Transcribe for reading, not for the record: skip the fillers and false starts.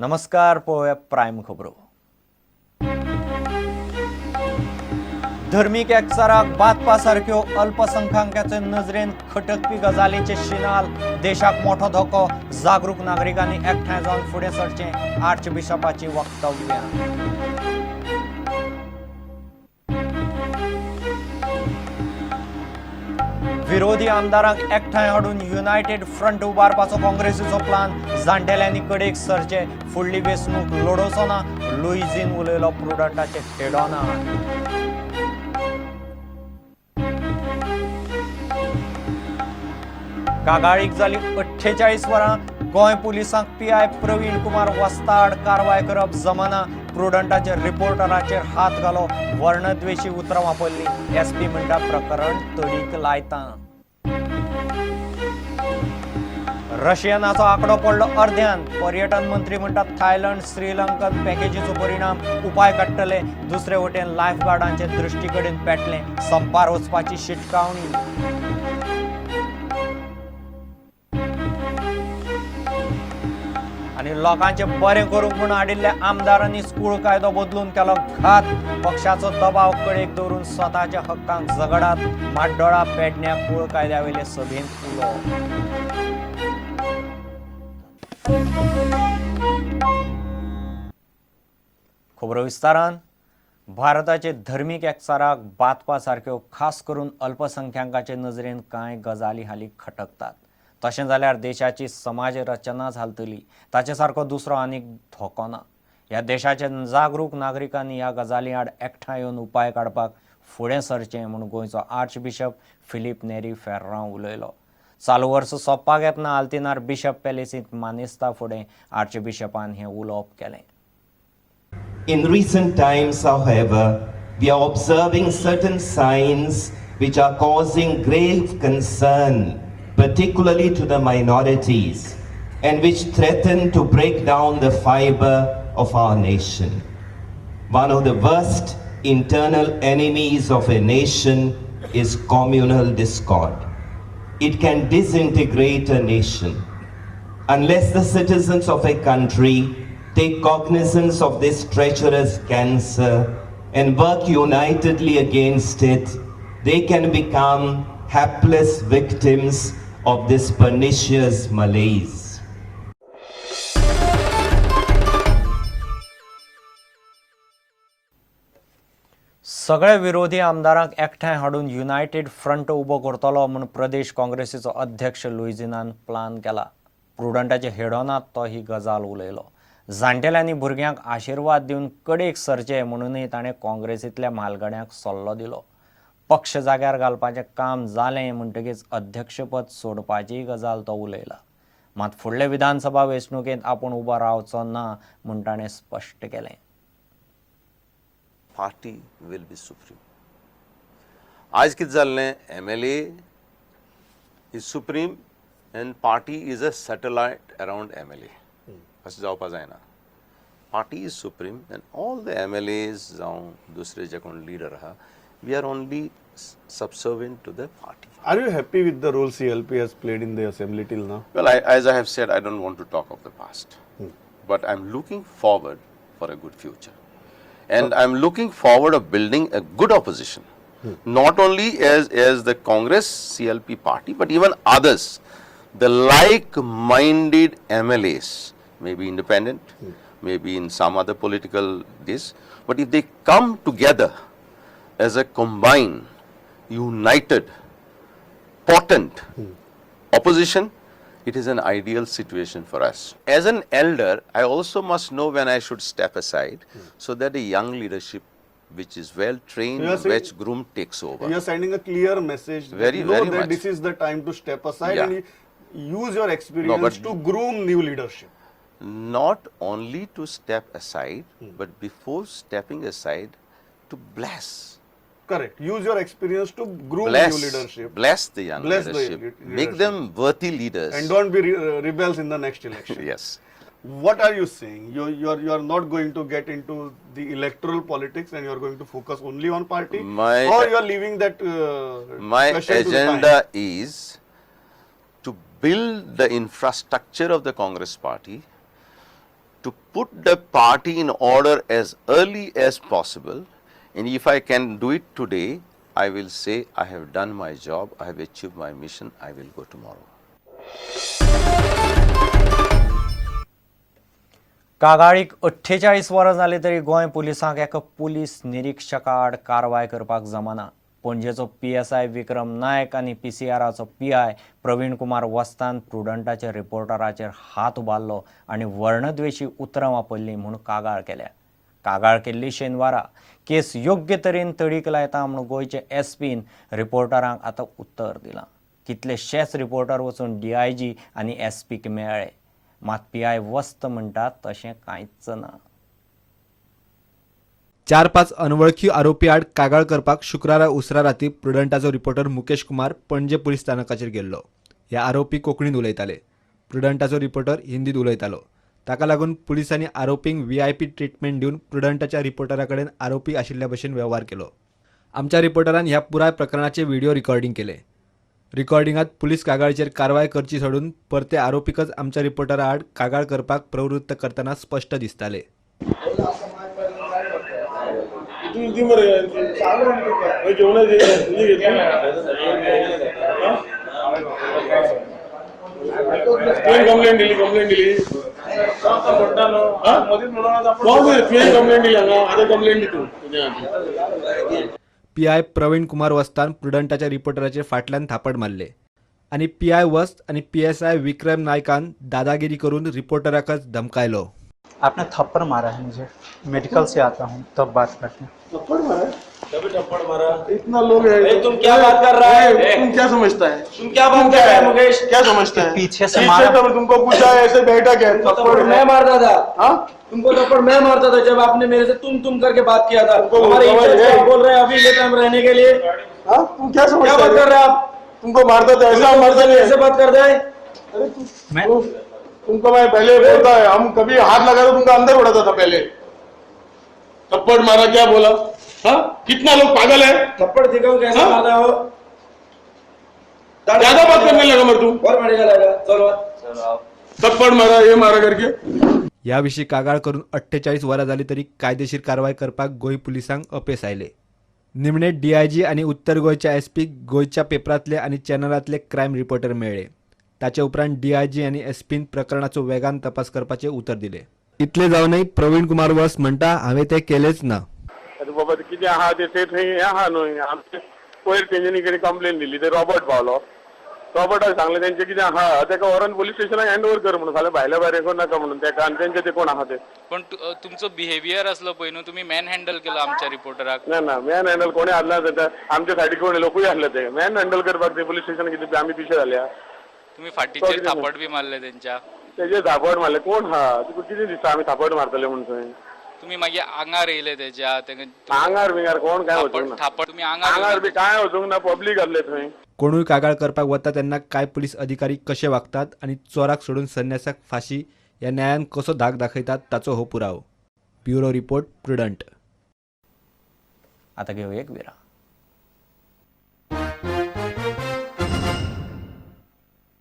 नमस्कार, पळोवया प्रायम खबरो. धर्मीक एकचाराक बादपा सारक्यो अल्पसंख्याकांचे नजरेन खटकपी गजालींचे शिनाल देशाक मोठो धोको. जागरूक नागरिकांनी एकठांय जावन फुडें सरचें, आर्च बिशपाची वक्तव्यां. विरोधी आमदारांक एकठांय हाडून युनायटेड फ्रंट उबारपाचो काँग्रेसीचो प्लान. जाण्टेल्यांनी कडेक सरचे, फुडली वेंचणूक लडोवचो ना, लुईझीन उलयलो प्रुडंटाचे हेडोना. कागाळीक जाली 48 वरां. गोंय पुलिसांक पीआय प्रवीण कुमार वस्ताड कारवाय करप जमना. प्रुडंटाच्या रिपोर्टराचेर हात घालो, वर्णद्वेशी उतरां वापरली. एसपी म्हणटा प्रकरण तडीक लायता. रशियनाचो आंकडो पडलो अर्द्यान. पर्यटन मंत्री म्हणटात थायलंड श्रीलंकन पॅकेजीचो परिणाम, उपाय काडटले. दुसरे वटेन लायफ गार्डांचे दृश्टी कडेन पेटलें, संपार वचपाची शिटकावणी. आनी लोकांचें बरें करूंक म्हूण हाडिल्ल्या आमदारांनी स्कूल कायदो बदलून केलो घात. पक्षाचो दबाव कडेक दवरून स्वताच्या हक्कांक झगडात, म्हाड्डोळा पेडण्या कूळ कायद्या वयले सभेंत उलो. खबरो विस्तारान. भारताचे धर्मीक एकचाराक बादपा सारक्यो खास करून अल्पसंख्याकांचे नजरेन कांय गजाली हालीं खटकतात. तशें जाल्यार देशाची समाज रचनाच हालतली. ताचे सारको दुसरो आनीक धोको ना. ह्या देशाचे जागरूक नागरिकांनी ह्या गजाली आड एकठांय येवन उपाय काडपाक फुडें सरचें म्हूण गोंयचो आर्च बिशप फिलीप नेरी फेर्रांव उलयलो. चालू वर्स सोंपपाक येतना आल्तिनार बिशप पॅलेसींत मानेस्ता फुडें आर्च बिशपान हें उलोवप केलें. In recent times, however, we are observing certain signs which are causing grave concern, particularly to the minorities, and which threaten to break down the fiber of our nation. One of the worst internal enemies of a nation is communal discord. It can disintegrate a nation. Unless the citizens of a country take cognizance of this treacherous cancer and work unitedly against it, they can become hapless victims of this pernicious malaise. सगळे विरोधी आमदारांक एकठांय हाडून United front उबो करतलो म्हूण प्रदेश काँग्रेसीचो अध्यक्ष लुईझिनान plan केला. प्रुडंटाचे हेडोनात तो ही गजाल उलयलो. जाण्टेल्यांनी भुरग्यांक आशिर्वाद दिवन कडेक सरचे म्हणूनय ताणें काँग्रेसींतल्या म्हालगड्यांक सल्लो दिलो. पक्ष जाग्यार घालपाचें काम जालें म्हणटकीच अध्यक्षपद सोडपाचीय गजाल तो उलयला. मात फुडले विधानसभा वेंचणुकेंत आपूण उबो रावचो ना म्हूण ताणें स्पश्ट केलें. Party will be supreme. आज कितें जाल्लें, MLA is supreme and party is a satellite around MLA. अशें जावपा जायना. Party is supreme and all the MLAs जावं दुसरे जे कोण लिडर आहा, we are only subservient to the party. Are you happy with the role CLP has played in the assembly till now? Well, as I have said, I don't want to talk of the past, but I'm looking forward for a good future. And I'm looking forward of building a good opposition, not only as the Congress CLP party, but even others, the like-minded MLAs, maybe independent, maybe in some other political this, but if they come together as a combined, united, potent opposition, it is an ideal situation for us. As an elder, I also must know when I should step aside so that a young leadership, which is well trained, You are saying- well groomed, takes over. You are sending a clear message. That Very, you know very that much. This is the time to step aside Yeah. and use your experience but- to groom new leadership. Not only to step aside, but before stepping aside, to bless. Correct. Use your experience to groom Bless, new leadership. bless the young Bless the leadership. Leadership. Make them worthy leaders. And don't be rebels in the next election. Yes. What are you saying? You are not going to get into the electoral politics and you are going to focus only on party? Or you are leaving that My question to the time? agenda is to build the infrastructure of the Congress party to put the party in order as early as possible, and if I can do it today, I will say I have done my job, I have achieved my mission, I will go tomorrow. कागाळीक 48 वरां जालीं तरी गोंय पुलिसांक एका police निरिक्षका आड कारवाय करपाक जमना. पणजेचो PSI विक्रम नायक आनी पीसीआराचो पीआय प्रवीण कुमार वस्तान प्रुडंटाच्या रिपोर्टराचेर हात उबारलो आनी वर्णद्वेशी उतरां वापरलीं म्हूण कागाळ केल्या. कागाळ केल्ली शेनवारा. केस योग्य तरेन तडीक लायता म्हूण गोंयचे एसपीन रिपोर्टरांक आतां उत्तर दिलां. कितलेशेच रिपोर्टर वचून डीआयजी आनी एसपीक मेळ्ळे, मात पीआय वस्त म्हणटात तशें कांयच ना. 4-5 अनवळखी आरोपी आड कागाळ करपाक शुक्रारा उसरा राती प्रुडंटाचो रिपोर्टर मुकेश कुमार पणजे पुलीस स्थानकाचेर गेल्लो. हे आरोपी कोंकणीत उलयताले, प्रुडंटाचो रिपोर्टर हिंदीत उलयतालो. ताका लागून पुलिसांनी आरोपींक व्हीआयपी ट्रिटमेंट दिवन प्रुडंटाच्या रिपोर्टरा कडेन आरोपी आशिल्ल्या भशेन वेव्हार केलो. आमच्या रिपोर्टरान ह्या पुराय प्रकरणाचें व्हिडिओ रिकॉर्डिंग केलें. रिकॉर्डिंगात पुलीस कागाळीचेर कारवाय करची सोडून परते आरोपीकच आमच्या रिपोर्टरा आड कागाळ करपाक प्रवृत्त करतना स्पश्ट दिसताले. कंप्लेंट दिली, कंप्लेंट दिली. कंप्लेंट दिली हांगा, आतां कंप्लेंट दी तूं. पीआय प्रवीण कुमार वस्तान प्रुडंटाच्या रिपोर्टराचेर फाटल्यान थापट मारले आनी पीआय वस्त आनी पीएसआय विक्रम नायकान दादागिरी करून रिपोर्टराकच धमकायलो. आपने थप्पड़ मारा है मुझे, मेडिकल से आता हूँ तब बात करते हैं. थप्पड़ मारा? कभी थप्पड़ मारा? इतना लोग है. तुम क्या बात कर रहा है? तुम क्या समझता है? तुम क्या बात कर रहा है मुकेश? क्या समझता है? पीछे से मारा. तो तुमको पूछा है, ऐसे बैठा क्या थप्पड़ मैं मारता था. हाँ, तुमको थप्पड़ मैं मारता था जब आपने मेरे से तुम तुम करके बात किया था. तुमको हमारे बोलता इज्जत है, से आप बोल रहे हैं अभी लेते हम रहने के लिए. हाँ, तुम क्या समझता क्या बात कर रहे हैं आप? तुमको मारता था ऐसा मारता नहीं. ऐसे बात करता है. अरे तुमको मैं पहले बोलता है, हम कभी हाथ लगा तो तुमको अंदर उड़ाता था पहले. थप्पड़ मारा क्या बोला? हाँ, कितना लोग पागल है. थप्पड़ दिखाओ कैसे हाँ? मारता हो. ज्यादा बात करने लगा मर तू. और मेडिकल आएगा, चलो. थप्पड़ मारा ये मारा करके. ह्या विशीं कागाळ करून 48 वरां जाली तरी कायदेशीर कारवाय करपाक गोंय पुलिसांक अपेस आयले. निमणे डीआयजी आनी उत्तर गोंयच्या एसपीक गोंयच्या पेपरांतले आनी चॅनलांतले क्रायम रिपोर्टर मेळ्ळे. ताचे उपरांत डीआयजी आनी एसपीन प्रकरणाचो वेगान तपास करपाचें उतर दिलें. इतलें जावनय प्रवीण कुमार वस म्हणटा, हांवें तें केलेंच ना. अरे बाबा, ते कितें आहा ते थंय थंय हें आहा न्हय. आमचे पयर तेंच्यांनी कितें कंप्लेन दिल्ली, ते रॉबर्ट पावलो. रॉबर्टाक सांगलें तेंचें कितें आहा तेका व्हरोन पोलीस स्टेशनाक हँड ओवर कर म्हणून, फाल्यां भायल्या भायर हें करनाका म्हणून तेका आनी तेंचे ते कोण आहा ते. पण तुमचो बिहेवियर असलो पळय न्हू, तुमी मॅन हँडल केलो आमच्या रिपोर्टराक. ना ना, मॅन हँडल कोणी हाडला जाता. आमच्या सायडीक कोण लोकूय आसले ते मॅन हँडल करपाक ते पोलीस स्टेशन कितें आमी पिशे जाल्या? तुमी फाटीचेर थापट बी मारले तेंच्या. तेजे धापट मारले कोण आहा? तुका कितें दिसता आमी थापट मारतले म्हूण थंय? तुमी मागीर आंगार येयले तेज्या तेंका. आंगार बिंगार कोण काय वचूंक ना. थापट तुमी आंगार आंगार बी काय वचूंक ना, पब्लीक आसले थंय. कोणूय कागाळ करपाक वता तेन्ना कांय पुलीस अधिकारी कशे वागतात आनी चोराक सोडून संन्यासाक फाशी ह्या न्यायान कसो धाक दाखयतात ताचो हो पुरावो. Bureau report, Prudent. आतां घेवया एक विराम.